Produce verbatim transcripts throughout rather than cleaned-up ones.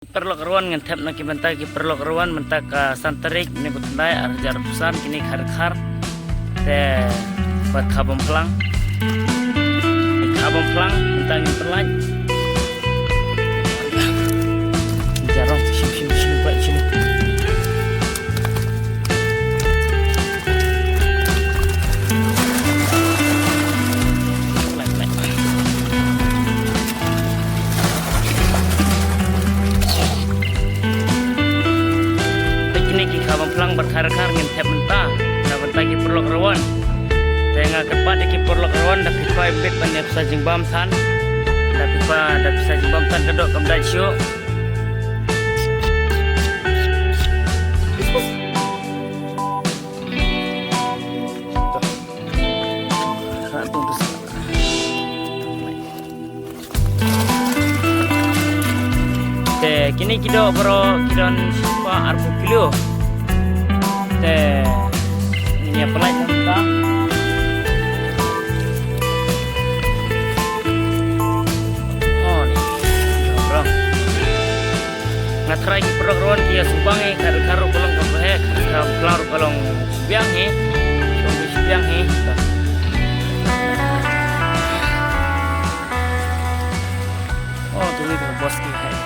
Paralok ruan, ngan thep na ki bynta ki paralok ruan, mynta ka san tarik ne ka thyndai ar hajar arphew san, kine ki kha dkhar. Te bad kha bym phlang. Kha bym phlang, mynta ngin pynlait. Jarong, shim, shim, shim, pynlait, shim. Te kine ki kha bym phlang bad kha dkhar ngin thep mynta na bynta ki paralok ruan. Te nga kyrpad ïa ki paralok ruan, da phi kwah bit ban ïa pisa jingbam than. Da phi kwah, da pisa jingbam than ka doh kam dait shuh. Te kine ki doh baroh ki don shiphew arphew kilo. Te ngin ïa pynlait mynta. Oh, ni. Nga tharai ki paralok ruan ki ïa sngewbang hi, kha dkhar ruh ka long kaba heh, kha phlang ruh ka long shipang hi. Ka long shipang hi. Oh, tu ni ka bos ki hai.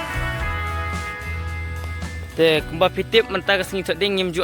Te kumba phi tip mynta ka sngi Thohdieng ngim ju